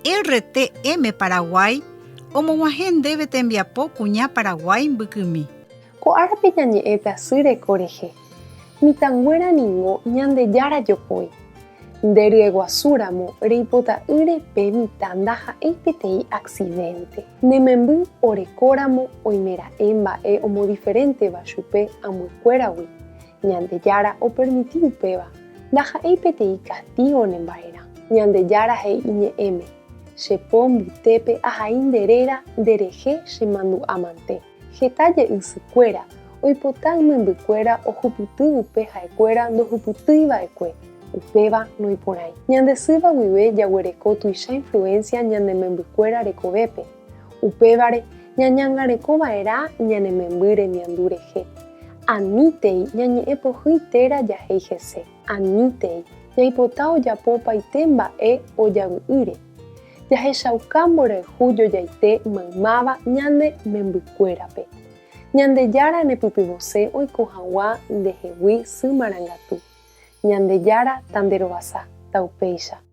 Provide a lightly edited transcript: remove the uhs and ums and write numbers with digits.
RTM Paraguay omog̃uahẽ ndéve tembiapo kuña Paraguái mbykymi. Ko árape ñañe'ẽta sy reko rehe. Mitãnguéra ningo Ñandejára jopói. Nde ryeguasúramo reipota'ỹre pe mitã ndaha'éi peteĩ accidente. Ne memby orekóramo oimera'e mba'e omodiferénteva chupe ambuekuéragui, Ñandejára opermiti upéva, ndaha'éi peteĩ castigo ne mba'erã. Ñandejára he'i iñe'ẽme, Che po mbytépe ahai nde réra nderehe che mandu'a mante. Heta jey sykuéra oipota imembykuéra ohupyty upe ha'ekuéra ndohupytýi va'ekue, upéva noiporãi. Ñande sýva guive jaguereko tuicha influencia ñane membykuéra rekovépe, upévare ñañangareko va'erã ñane memby remiandu rehe. Anítei ñañe'ẽ pohýi téra jahéi hese, anítei ñaipota ojapo opaite mba'e ojavy'ỹre. Jahechauka mborayhu jojaite maymáva ñane membykuérape. Ñandejára nepytyvõse oiko hag̃ua ndehegui sy marangatu. Ñandejára tanderovasa. Taupéicha.